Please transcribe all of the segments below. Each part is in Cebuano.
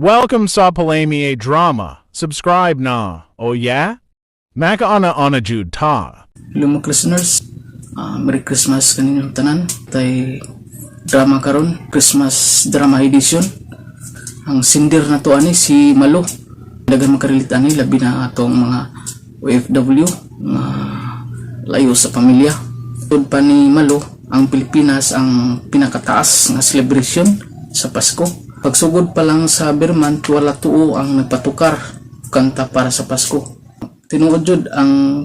Welcome sa Palamie Drama. Subscribe na. Oh yeah? Makaana ana jud ta. Hello mga listeners, Merry Christmas kaninyong tanan. Tay drama karon, Christmas drama edition. Ang sinder na to ani si Malo. Daghan makarelate ani, labi na atong mga OFW nga layo sa pamilya. Tud pa ni Malo, ang Pilipinas ang pinakataas nga celebration sa Pasko. Pagsugod pa lang sa ber month, wala tuo ang nagpatukar kanta para sa Pasko. Tinuod jud ang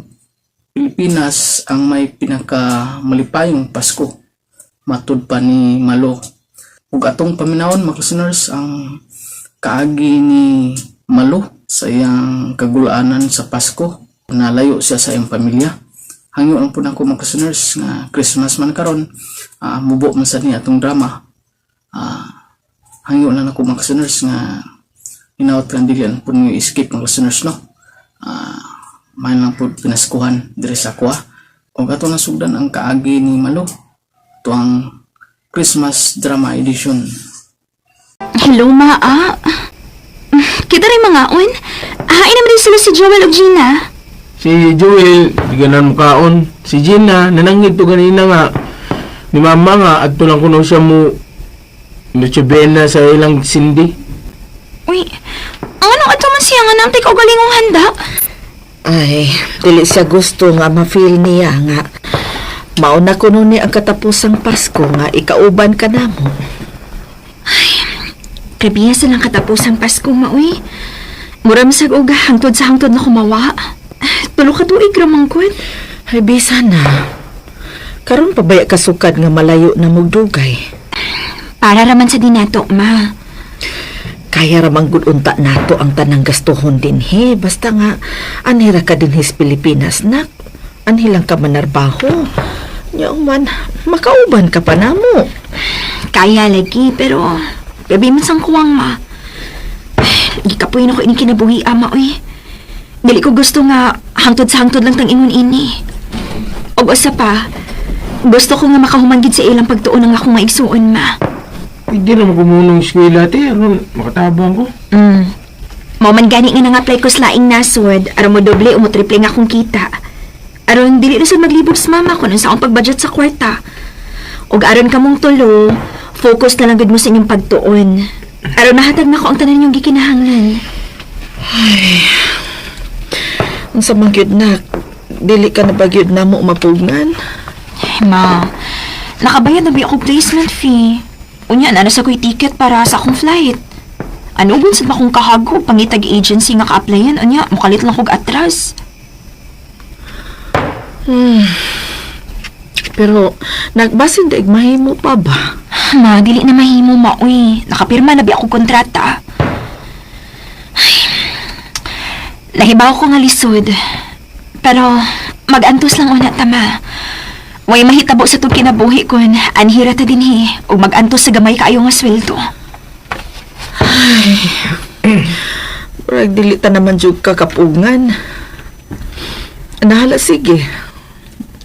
Pilipinas ang may pinaka malipayong Pasko. Matud pa ni Malo. Ug atong paminawon, mga listeners, ang kaagi ni Malo sa iyang kagulaanan sa Pasko. Nalayo siya sa iyang pamilya. Hangyo lang po nako, mga listeners, nga Christmas man karon, mubo man sa ni atong drama. Hangyo lang ako, mga listeners, nga hinaot kan dili lang po niyo skip, mga listeners, no. May lang po pinaskuhan diri sa kuha. Ug ato nasugdan ang kaagi ni Malo. Ito ang Christmas Drama Edition. Hello, maa. Kita rin mga on. Hain naman din sila si Joel ug Gina. Si Joel, di ganan mukaon. Si Gina, nanangit to ganina nga. Ni mama nga, adto lang kuno siya mo Noche Buena sa ilang sindi. Uy, ang anong ato man siya nga namtay kaugalingong handa? Ay, dili siya gusto nga ma-feel niya nga mauna kuno ni ang katapusang Pasko nga ikauban ka namo. Grabe sa lang katapusang Pasko, maoy. Mura masag uga, hangtod sa hangtod na kumawa. Tulo ka tuig ramangkod. Ay, bisa na. Karon pa baya kasukad nga malayo na mugdugay? Para raman sa dinato, ma. Kaya ramang gud unta nato ang tanang gastuhon dinhi. Basta nga, anhira ka dinhi sa Pilipinas, nak. Anhi lang ka manarbaho. Nya man, makauban ka pa namo. Kaya lagi, pero gabi man sang kuwang, ma. Gikapoy na ko ini kinabuhi, ama, uy. Dili ko gusto nga hangtod sa hangtod lang tang ingon ini. Og usa pa, gusto ko nga makahuman gid sa ilang pagtuon ng akong maigsuon, ma. Hindi naman kumunong eskwela, te. Aron, makatabang ko. Mao man gani nga nang-apply ko sa laing nasod, aron mo doble o mo triple nga akong kita. Aron dili na sad maglibog sa mama ko sa akong pag-budget sa kwarta. Og aron kamong tulo, focus na lang gud mo sa inyong pagtuon. Aron mahatag na ko ang tanan ninyong gikinahanglan. Ang sa man gyud, nak, dili ka na ba gyud namo mapugngan? Ay, ma, nakabayad na ba ako placement fee? Unya, na sa ko'y ticket para sa akong flight. Ano gun sa akong kahago, pangitag agency nga ka-applyan, unya, mukalit lang kog atras. Pero nagbasin daig mahimo pa ba? Ma, dili na mahimo, ma, uy. Nakapirma na bi ako kontrata. Ay, nahibaw ko nga lisod. Pero, mag-antos lang una tama. Way mahitabo sa tong kinabuhi kun anhira ta dinhi ug mag-antos sa gamay kaayo nga sweldo. Murag dili ta naman jud ka kapugngan. Nahala, sige.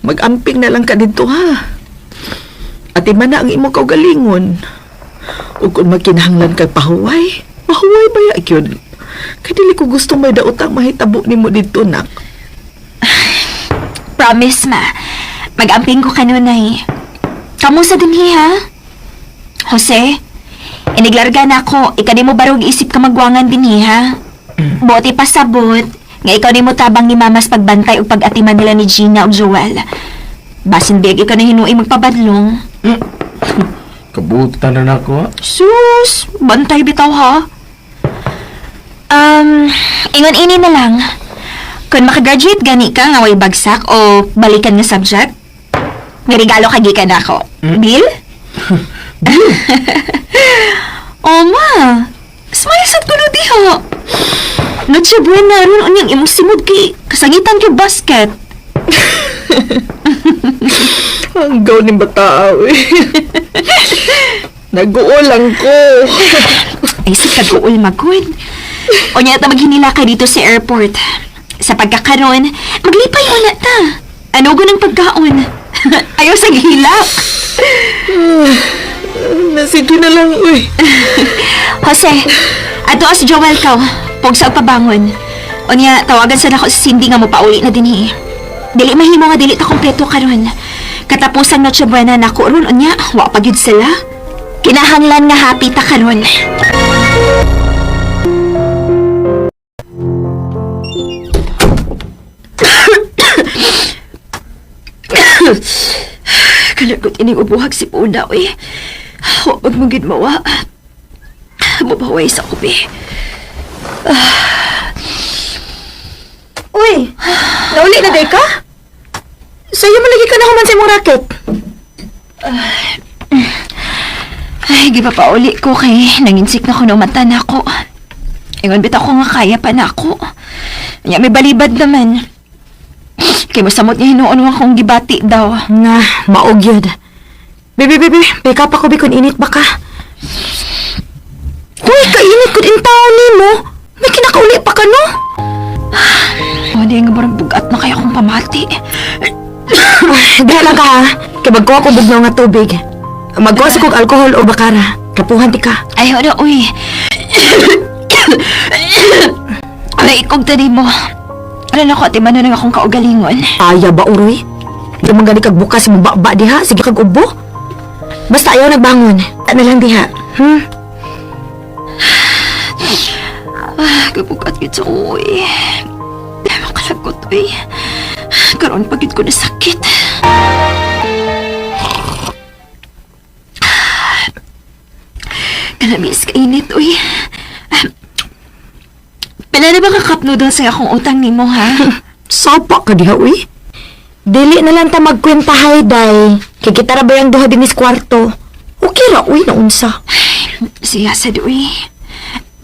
Mag-amping na lang ka dito ha. Ati man na ang imo kaugalingon. Ug kung magkinahanglan kag pahuway, pahuway ba ya gyud? Kay dili ko gusto may daotang mahitabo nimo didto, nak. Promise, ma. Mag-amping ko kanunay. Kamusta dinhi, ha? Jose, iniglarga na ako. Ika di mo barog isip ka magwangan dinhi, ha? Bote pasabot nga ikaw ni mo tabang ni mamas pagbantay ug pag-atiman nila ni Gina ug Joel. Basin big ikaw na hinuoy magpabadlong. Kabutan na nako, ha. Sus, bantay bitaw ha. Ingon ini na lang. Kung makagraduate gani ka nga way bagsak o balikan nga subject, may regalo ka gikan ako. Deal? Deal? Oh ma, smile sad kuno diha. Noche buena ron unyang imong simod kay kasangitan kay basket. Ang gaw ni bata, uy. Nag-uol lang ko. Ay, sa kag-uol magud. O niya ta maghinila ka dito sa airport. Sa pagkakaroon, maglipay mo na ta. Ano go ng pagkaon? Ayaw sa gihilak. Sige na lang, uy. Jose, Ato as Joel ka, pugsa og pabangon. Unya, tawagan sa nako si Cindy nga mopauli na dinhi. Dili mahimo nga dili ta kompleto karon. Katapusang Noche Buena nako ron unya, wa pa gyud sila. Kinahanglan nga happy ta karon. Kalagot ining ubuhag si Puna, uy. Wa pag mong mawa. Mabaway sa kubi. Uy, nauli na day ka? Sa'yo malagi ka na human sa imong racket. Ay, gipapauli ko kay nanginsik na ko na mata na ako. Ingon bitaw ko nga kaya pa na ako. Nya may balibad naman. Kay mosamot niya hinuon wa akong gibati daw. Na, maog yun. Bebe, bebe, pick up ako bikon init ba ka? Uy, kainit kun in taon nimo. May kinakauli pa ka no? O, di nga barang bugat na kaya akong pamati. Diha lang ka ha. Kay magkuha ko bugnaw nga tubig. Magkuha sa kog alkohol o bakara. Kapuhan ti ka. Ay, ora, uy. Ay, ikog tani mo. Ano na ko, ate, manon ang akong kaugalingon. Aya ba uroy? Di man gani kag bukas mo ba diha, sige kag ubo. Basta ayaw nagbangon. Ano lang diha. Ah, kabugat yun sa uwi. Makalagot, uy. Karoon pagid ko nasakit. Kanamis kainit, uy. Ah, pila na ba ka cup noodles sa akong utang nimo, ha? Sapa ka diha uy. Dili na lang ta magkwentahay day. Kay kita ra ba yung duha dinis kwarto? Okay ra uy naunsa. Siya sad, uy.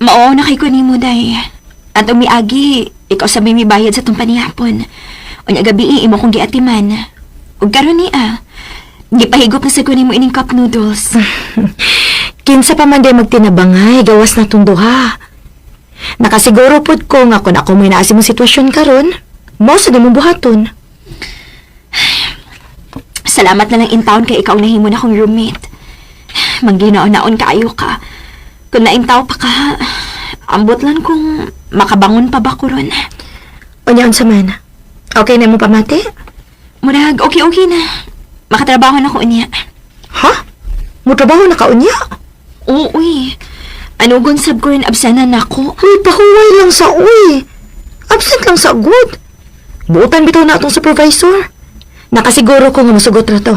Mao na kay ko nimo, day. At umiagi, ikaw sa may mibayad sa tong panihapon. Unya gabi, imo kong giatiman. Ug karon ni ah. Gipahigop na sa ko nimo ining cup noodles. Kinsa pa man day magtinabangay, gawas na tong duha. Nakasiguro pod ko nga kung ako may naasi mong sitwasyon karon, mao sa mong buhaton. Salamat na lang in town kay ikaw nahimo na akong roommate. Mangginaon-naon kaayo ka. Kung naing tao pa ka, ambot lang kung makabangon pa ba ko ron. Unya unsa man? Okay na mo pamati? Murag, okay-okay na. Makatrabaho na ko unya. Ha? Mutrabaho na ka unya? Oo, uy. Ano sab ko rin absana na ako. Uy, pahuway lang sa uy. Absent lang sa good. Buotan bitaw na atong supervisor. Nakasiguro ko nga musugot ra to.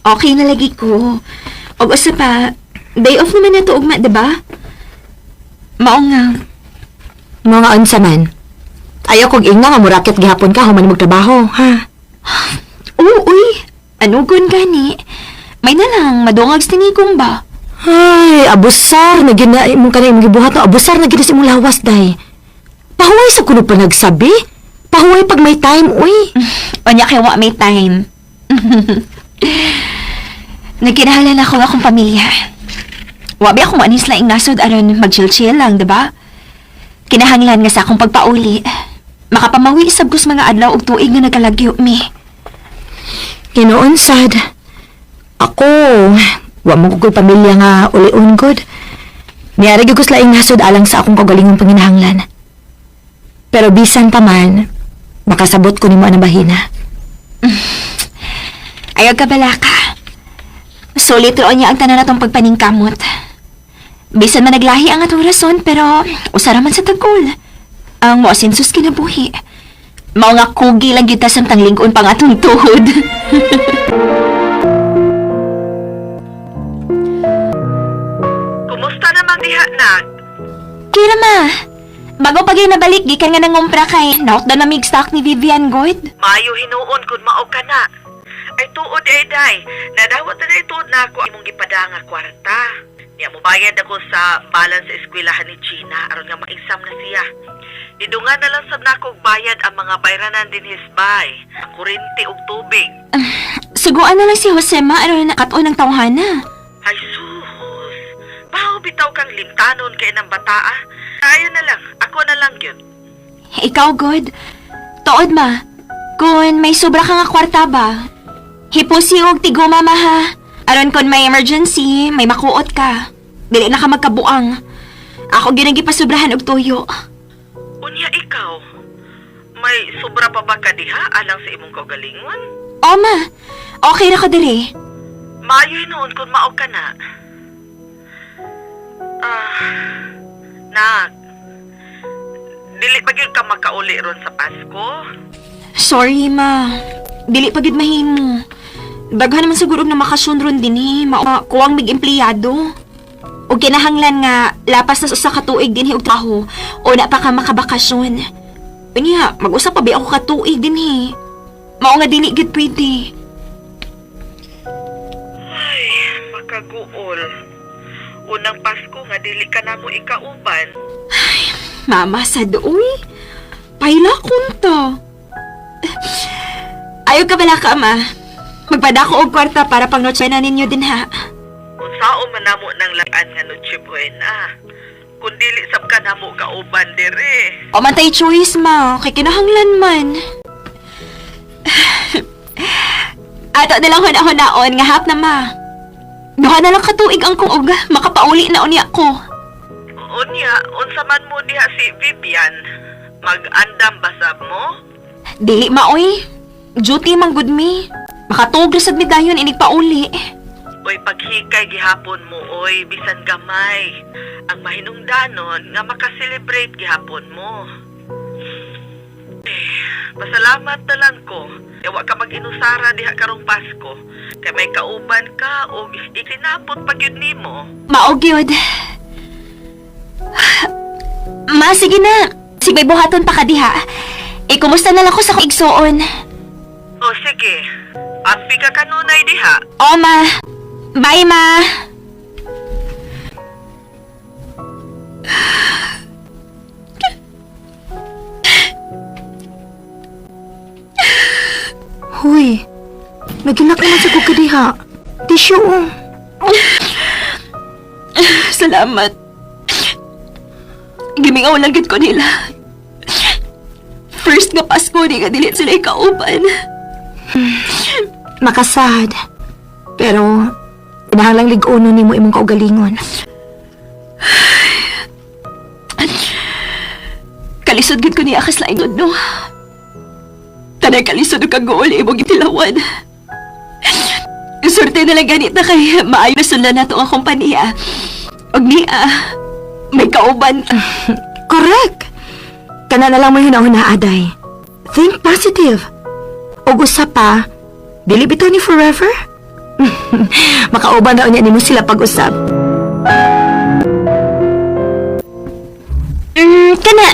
Okay na lagi ko. Og usa pa, day off naman na to ugma, diba? Mao nga. Mga unsa man. Ayaw kog ingna nga murakit gihapon ka human magtrabaho, ha? Oo, uy. Ano gun gani? May na lang, madungag sa tinigong ba? Ay, abusar na gina imong kanay imong gibuhat no, abusar na gina sa imong lawas day. Pahuway sa kuno pa nagsabi. Pahuway pag may time, uy. Onya kay wa may time. Nagkinahalan ako ng akong pamilya. Wa ba ako maanis laing nasod aron mag-chill-chill lang, diba? Kinahanglan nga sa akong pagpauli. Makapamawi sab ko sa mga adlaw og tuig nga nagkalagyo mi. Ginoon sad. Ako, wa mo ko pamilya nga ulion gud. Niara gyud ko sa laing nasod alang sa akong kaugalingong panginahanglan. Pero bisan pa man, makasabot ko nimo ang bahina. Ayaw ka balaka. Sulit roon niya ang tanan natong pagpaningkamot. Bisan man naglahi ang atong rason, pero usara man sa tagkol. Ang moasensus kinabuhi. Mao nga kugi lang gyud ta samtang lingkon pang atong tuhod. Kumusta naman diha, nak? Kira ma, bago pa gyud nabalik gikan nga nangumpra kay nautdan na mig stock ni Vivian Gold. Maayo hinuon kun mao ka na. Ay tuod ay day, nadawat na day tuod na ako imong gipada nga kwarta. Niya mobayad ako sa balance sa eskwelahan ni Gina aron nga ma-exam na siya. Nidungan na lang sab nako og bayad ang mga bayranan din hisbay, ang kuryente ug tubig. Suguan na lang si Jose ma aron katon ang tawhana. Ay sus, baho bitaw kang limtanon kay ng bataa. Ayo na lang, ako na lang gyud. Ikaw, good. Tuod ma, kung may sobra ka nga kwarta ba, hipusi og tigo mama ha. Aron kung may emergency, may makuot ka. Dili na ka magkabuang. Ako gyud ang gipasubrahan og tuyo. Unya ikaw, may sobra pa ba ka diha alang sa imong kaugalingon? O ma, okay ra ko diri. Maayo noon kung mao ka na. Ah, nak. Dili pa gyud ka makauli ron sa Pasko. Sorry ma, dili pa gyud mahimo. Daghan naman siguro og namakasyon ron dinhi, mao kuwang mig empleyado. Og kinahanglan nga lapas na sa usa ka tuig dinhi og trabaho o na pa ka makabakasyon. Unya, mag-usa pa ba ako ka tuig dinhi? Mao nga dili gyud pwede. Ay, makaguol. Unang Pasko nga dili ka namo ikauban. Mama sa uy. Paila kunta. Ayaw ka bala ka, ma. Magpadako og kwarta para pang Noche na ninyo din ha. Unsao man namo nang laan nga Noche Buena. Kun dili sab ka namo kauban dire. O man tay choice, ma. Kay kinahanglan man. Ato na lang huna-hunaon nga hap na, ma. Duha na lang katuig ang kong og makapauli na unya ko. Unya, unsa man mo diha si Vivian? Mag-andam ba sab mo? Dili ma, oy. Duty man gud mi. Makatuog ra sad mi dayon inig pauli. Oy, paghikay gihapon mo, oy, bisan gamay. Ang mahinungdanon nga makaselebrate gihapon mo. Eh, pasalamat na lang ko. Ewa ka mag-inusara diha karong Pasko. Kay may kauban ka og isinapot pa gyud nimo. Mao gyud. Ma, sige na. Sige, buhaton pa ka diha. E, kumusta na lang ko sa igsuon? O sige, ampi ka kanunay diha. O, ma. Bye, ma. Huy, nagilak naman sa kukadiha. Tissue oh. Salamat. Gimingaw lang gid ko nila. First nga Pasko, di ka dili sila ikauban. Makasad. Pero, kinahanglang lig-uno nimo imong kaugalingon. Kalisod gid ko niya kas laingon, no? Tanay kalisod og kaguol imong gitilawan. Surte na lang ganit na kay maayo na sula nato ang kompanya. Og niya, may kauban. Correct! Kana na lang mo huna-huna, Aday. Think positive. Og usa pa, dili bitaw ni forever? Makauban na unya nimo sila pag-usab. Kana,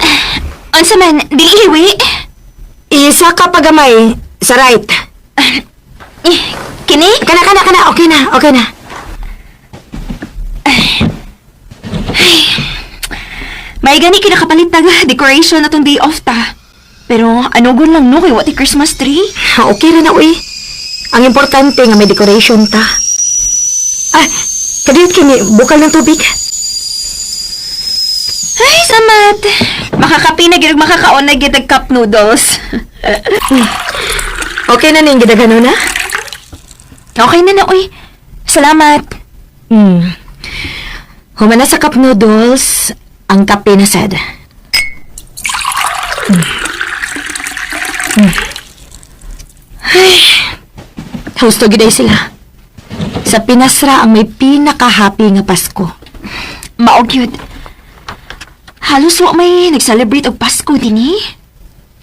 unsa man, dili hiwi? Isa ka pagamay sa right. Eh, kini? Kana, kana, kana. Okay na, okay na. May gani kinakapalit tag decoration atong day off ta. Pero anugon lang no kay what Christmas tree? Ha, okay ra na, uy. Ang importante nga may decoration ta. Ah, kadiyot kini, bukal ng tubig. Ay, samat. Makakapi na gyud makakaon na gyud og cup noodles. Okay na ning gidagano na? Okay na na, uy. Salamat. Humana sa cup noodles, ang kape na sad. Ay, husto gid ay sila. Sa Pinas ra ang may pinaka-happy nga Pasko. Mao gyud. Halos wa may nag-celebrate og Pasko dinhi.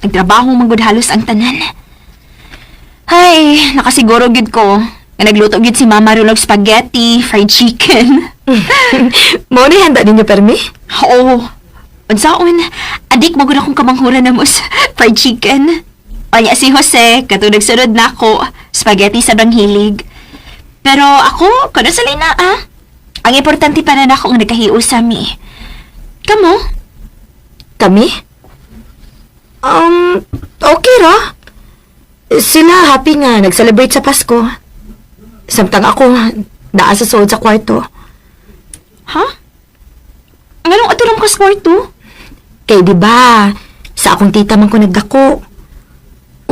Nagtrabaho man gud halos ang tanan. Ay, nakasiguro gyud ko nga nagluto gyud si Mama ron og spaghetti, fried chicken. Mao ni handa ninyo permi? Oo. Unsaon, adik mo gud akong kamanghuran na mo sa fried chicken. Onya si Jose, katong nagsunod na ako, spaghetti sa banghilig. Pero ako, kuno sa lina ah. Ang importante para na ako ang nagkahiusa mi. Kamo? Kami? Okay ra. Sila happy nga nag-celebrate sa Pasko. Samtang ako, naa sa suod sa kwarto. Ha? Nganong ato lang ka sa kwarto? Kay di ba, sa akong tita man ko nagdako.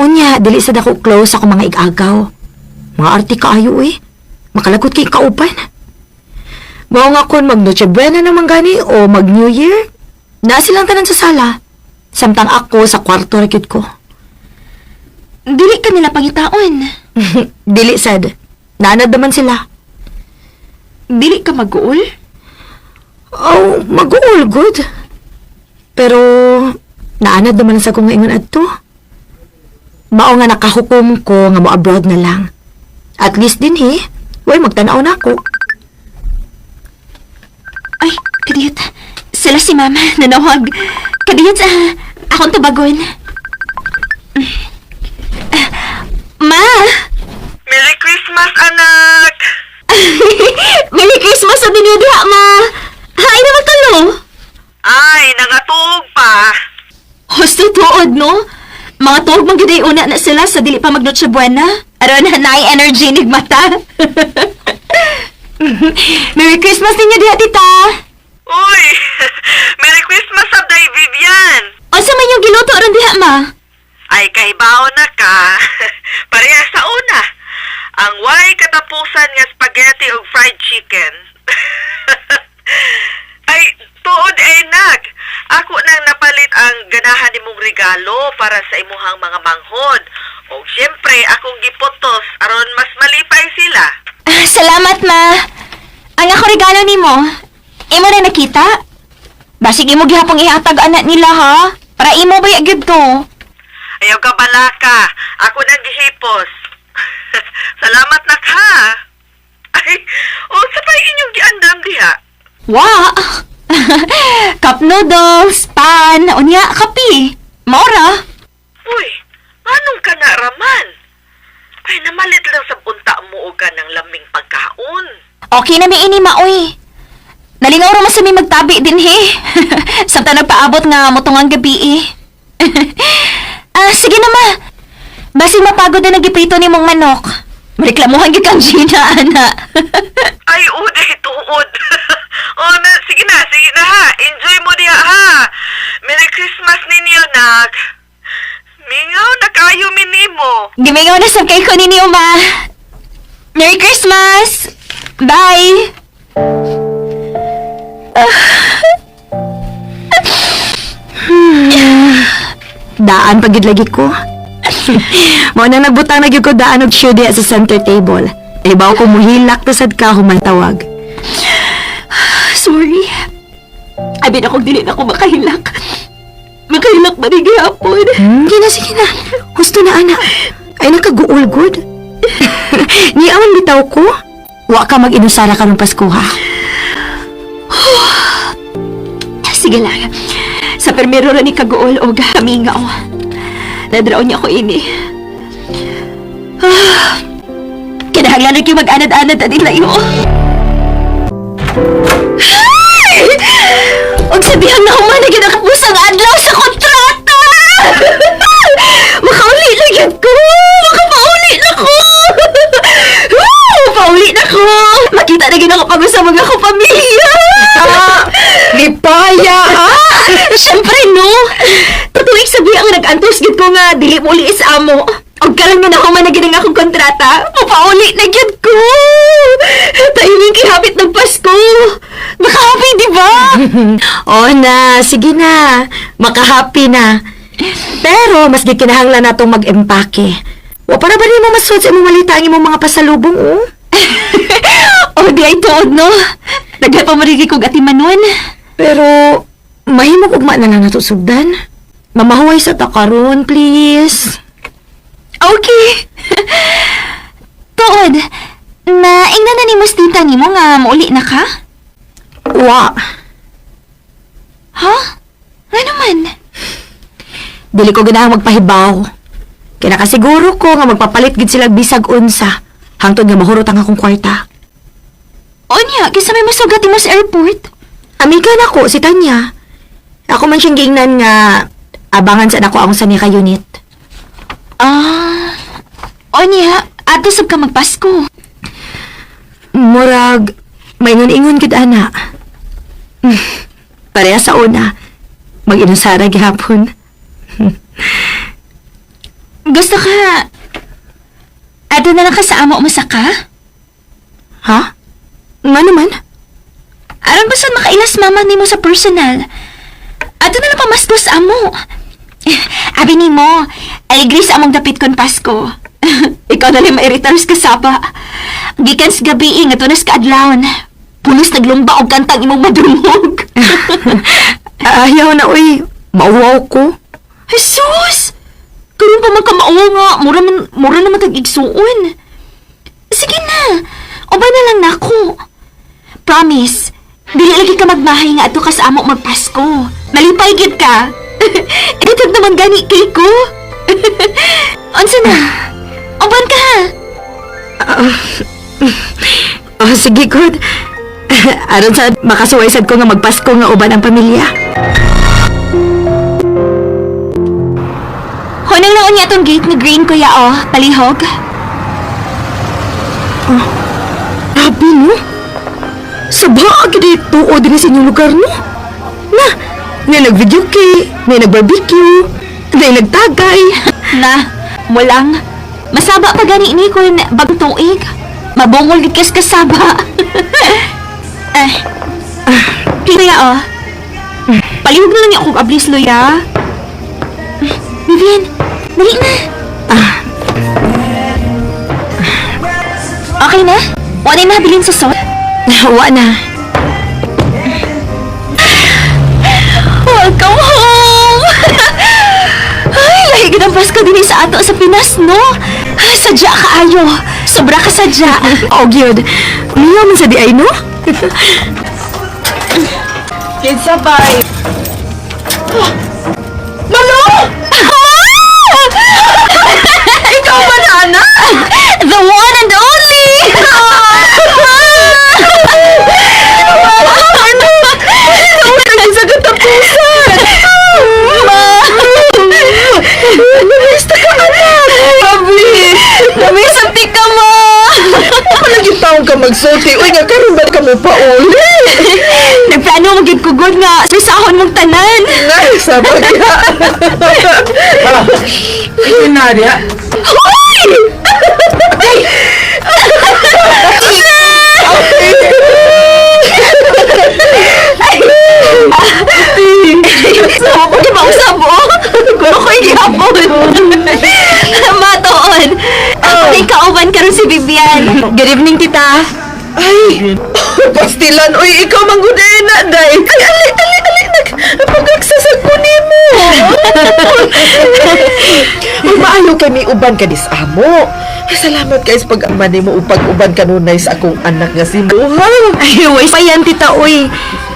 Unya, dili sa dako close ako mga igagaw. Mga arte kaayo eh. Makalagot kay kauban. Mao nga kon mag Noche Buena naman gani o mag New Year, naa silang tanan sa sala. Samtang ako sa kwarto ra gyud ko. Dili ka nila pangitaon. Dili sad. Naanad naman sila. Dili ka mag-uol? Oh, mag-uol good. Pero naanad naman sa kong ingon adto. Mao nga nakahukom ko nga mo abroad na lang. At least din he, way magtanaw na ako. Ay, kadiyot. Sila si mama, nanawag. Kadiyot sa akong tubagon. Ah, Ma! Merry Christmas, anak! Merry Christmas sa dinyo diha, ma! Hain naman tulo! Ay, nangatuog pa. Husto tuod, no? Mga tuog man gyud ay una na sila sa dili pa mag Noche Buena. Aron naay energy nigmata. Merry Christmas ninyo diha, tita! Uy! Merry Christmas, Abday Vivian! Unsa man yung giluto aron diha, ma? Ay, kahibaw na ka. Pareha sa una. Ang way katapusan nga spaghetti ug fried chicken. Ay, tuod ay nag. Ako nang napalit ang ganahan nimong regalo para sa imuhang mga manghod. O siyempre, akong giputos aron mas malipay sila. Ah, salamat, ma. Ang ako regalo nimo. Imo na nakita? Basig imo gihapong ihatag anak nila ha. Para imo ba gyud to? Ayaw ka balaka. Ako nang gihipos. Salamat nak ha. Ay, o sa pa inyong giandam diha? Wa. Cup noodles, pan, unya kape. Maora. Uy, anong ka na raman? Ay, namalit lang sa punta mo o ka ng laming pagkaon. Okay na mi ini maoy. Nalingaw ra man sa mi magtabi din he. Samtang nagpaabot nga motungang gabi eh. Ah, sige na ma. Basig mapagod na nagiprito ni mong manok. Mareklamuhan gyud kang Gina, ana. Ay, uday, tuod. O, na, sige na ha. Enjoy mo diha ha. Merry Christmas ninyo, nak. Mingaw na kayo minimo. Gimingaw na sa kay ko ninyo, ma. Merry Christmas! Bye! Daan pagid lagi ko. Mao na nagbutang na gyud ko daan og shoe diha sa center table. Ibaw ko muhilak ta sad ka human tawag. Sorry. Abi na kung dili na ako makahilak. Makahilak ba ni gihapon? Sige na, sige na. Gusto na, ana. Ay, nakaguol good. Niawan bitaw ko. Wa ka mag-inusara karong Pasko, ha? Sige lang. Sa permero ra ni kaguol og kamingaw. Nadraw niya ko ini. Ah, kinahanglan ra gyud mag-anad-anad ani layo. Ay! Og sabihang nahuman na gyud ang kapusang adlaw sa kontrata. Makauli na gyud ko. Makapauli na ko. Woo! Pauli na ko. Makita na gyud ako pag sa mga ko pamilya. Ah, lipaya, ah! Siyempre, no! Totoo sabi ang nag-antos gid ko nga, dili mo uli is amo. Og karon nga nahuman na gid ang akong kontrata, mapauli na gyud ko! Timing kihapit ng Pasko! Makahappy, di ba? O na, sige na. Makahappy na. Pero, mas gikinahanglan natong mag-empake. Wa para ba nimo masuod sa imong malita ang imong mga pasalubong, oh? O di ay tuod, no? Daghan pa marigi kog atimanon. Pero, mahimong ugma na lang nato sugdan. Mamahuway sa ta karon, please. Okay. Tuod, na ingnan na nimo stinta nimo nga mauli na ka? Wa. Ha? Nga naman? Dili ko ganahang magpahibaw. Kaya nakasiguro ko nga magpapalit gid sila bisag unsa. Hangtod nga mahurot ang akong kwarta. Onya, kinsa may masugat mo sa airport? Amiga na ko si Tanya. Ako man siyang giingnan nga abangan sa nako ang sa ka unit. Ah, onya, ato sab ka magpasko. Murag maingon-ingon gid ana. Pareha sa una. Mag-inusara gihapon. Gusto ka, ato na lang ka sa amo mo sa ka? Ha? Nga naman? Aron pa sad makailas mama nimo sa personal. Ato na lang pamasko sa amo. Abi nimo, aligri sa among dapit kon Pasko. Ikaw na lang mairitar sa kasaba. Gikan sa gabi nga tunas ka adlawon. Pulos naglumba og kantang imong madungog. Ayaw na, uy. Mauwaw ko. Jesus! Karon pa man ka mauwaw nga, mura, man, mura naman tag igsuon. Sige na, ubay na lang nako. Promise, dili lagi ka magmahay nga ato ka sa amo magpasko. Malipay gid ka. Itag naman gani kay ko. Unsa na? Uban ka ha? Oh, sige, good. Aron sa makasuway sad ko nga magpasko nga uban ang pamilya. Hunang naon niya atong gate ni Green kuya oh, palihog. Grabe, no? Saba, agad ito o din sa inyong lugar, no? Na, may nag-video kay, may nag-barbecue, may nagtagay. Na, mulang. Masaba pa gani ni kun bagong tuig. Mabungol gid kas kasaba. Eh. Ah, kuya oh. Palihog na lang niya akong ablis luya. Vivian, dali na. Ah. Okay na? Wala na nabilin sa sot? Wa na. Welcome home! Ay, lahi gid ang Pasko dinhi sa ato sa Pinas, no? Ay, sadya kaayo. Sobra ka sadya. Oh, gyud. Miyo man sa di ay, no? Kinsa bay? Malo! Ikaw ba na, anak? The one and only! Ano sa katapusan? Ma! Namista ka, anak! Abi! Namisanti ka, ma! Palagi taong ka magsulti. Uy, nga karon ba ka mo pa uli? Nagplano mo gid ko good nga sahon mong tanan. Ay, sabag ka. Ikaw na diha. Hoy! Sama ko di mausap mo. Gulo ko gihapon. Matoon. Ako oh. Kauban karon si Vivian. Good evening, tita. Ay, pastilan. Uy, ikaw mangguday na, day. Ay, ali, ali, ali. Nag, pagagsasag ko nimo. Uy, maayo kay may uban ka dis amo. Ay, salamat guys pag-ama nimo ug pag-uban kanunay sa akong anak nga si Buha. Ay, way pa yan, tita, uy.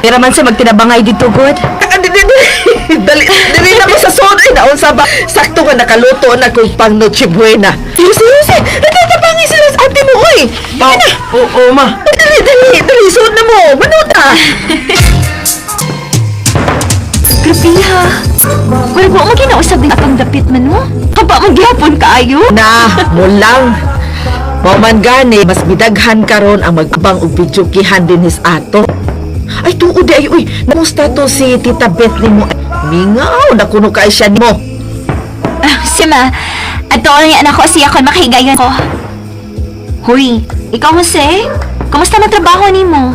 Pero man sa magtinabangay dito, good. Ah, dali, dali na mo sa sod. Ay, naon sa ba? Sakto nga nakaluto na kung pang Noche Buena. Seryoso, seryoso. Nagtatabangin sila sa ate mo, uy. Oo, oh, oh, ma. Dali, dali, dali. Sod na mo. Manuta. Grabe ha. Pero wa mo ginausab din atong dapit man mo. Kaba mo gihapon kaayo. Na, mulang. Mao man gani, mas midaghan karon ang mag-abang og videokihan din his ato. Ay, tuod ay, uy, namusta to si Tita Beth nimo? Mingaw, nakuno kay siya nimo. Ah, Sima, ato ang anak ko siya kon makahigayon ko. Hoy, ikaw Jose, kumusta na trabaho nimo?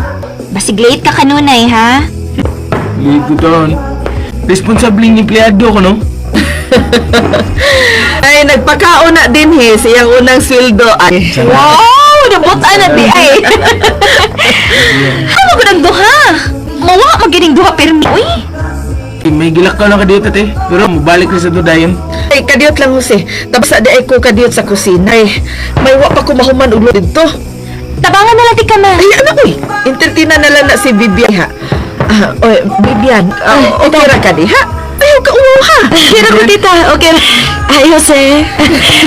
Basig late ka kanunay ha? Late ko taon. Responsabling empleyado ko, no? Ay, nagpakaon na din he, siyang unang sweldo. Ay, Wow! Nabutan na di ay! Ano ba ng duha? Mawa magining duha permi, uy! Eh, may gilakaw na ka dito, te. Pero mabalik na sa to dayon. Ay, kadiyot lang Jose. Tapos di ay ko kadiyot sa kusina. Ay, may wa pa ko mahuman ulo dito. Tabangan na lang di ka ma. Ay, ano uy? Entertainer na lang na si Vivian ha. Ah, oy, Vivian, ah, okay ra ka di ha? Ayaw ka uwo ha. Kira ko, tita. Okay. Ay, Jose.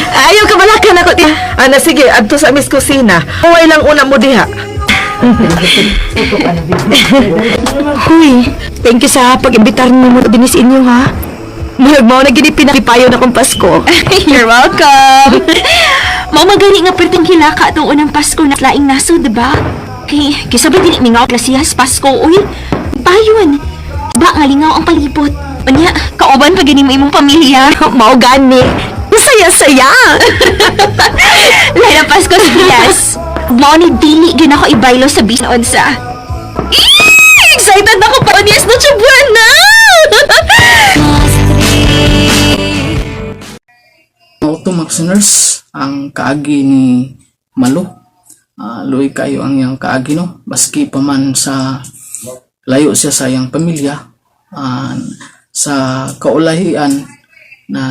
Ayaw ka balakan ako, tita. Ana, sige, adto sa mis kusina. Uway lang una mo diha. Huy, thank you sa pag-imbitar nimo din sa inyo, ha? Murag mao na gini pinalipayo na kong Pasko. You're welcome! Mao magani nga perting hilaka atong unang Pasko na laing naso, diba? Kay, kisa ba dili mingaw klasihas Pasko, uy? Payon! Ba, nga lingaw ang palibot. Unya, kauban pa gani mo imong pamilya. Mao gani. Saya-saya. Lahi na Pasko sa Pinas. Mao ni dili gyud ako ibaylo sa bisan unsa. Excited na ko pa yes, Noche Buena! Auto Maxiners ang kaagi ni Malo. Luoy kayo ang iyang kaagi, no, maski pa man sa layo siya sa iyang pamilya, sa kaulahian na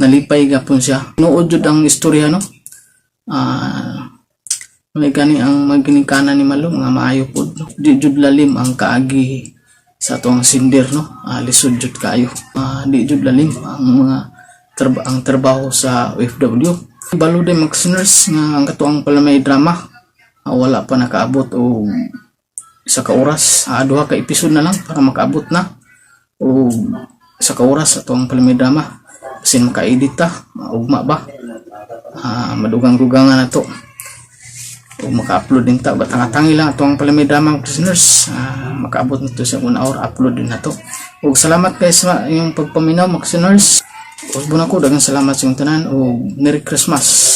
nalipay gapon siya. Nood jud ang istorya, no. May gani ang maginikanan ni Malo nga maayo pud, no? Di jud lalim ang kaagi sa atuang sinder, no. Lisod jud kayo. Di jud lalim ang mga ang trabaho sa OFW. Balo day Maxiners nga ang katuang pala may drama, wala pa nakaabot og isa ka oras. Duha ka episode na lang para makaabot na o isa ka oras ato ang palamay drama. Sin maka-edit ta, ugma ba? Madugang-dugangan na to o maka-upload din ta, batang-atangi lang ato ang palamay drama, listeners. Makaabot na to sa 1 hour, upload din na to. Ug salamat guys sa inyong pagpaminaw, mga listeners. Usbon ako, daghang salamat sa inyong tanan ug Merry Christmas.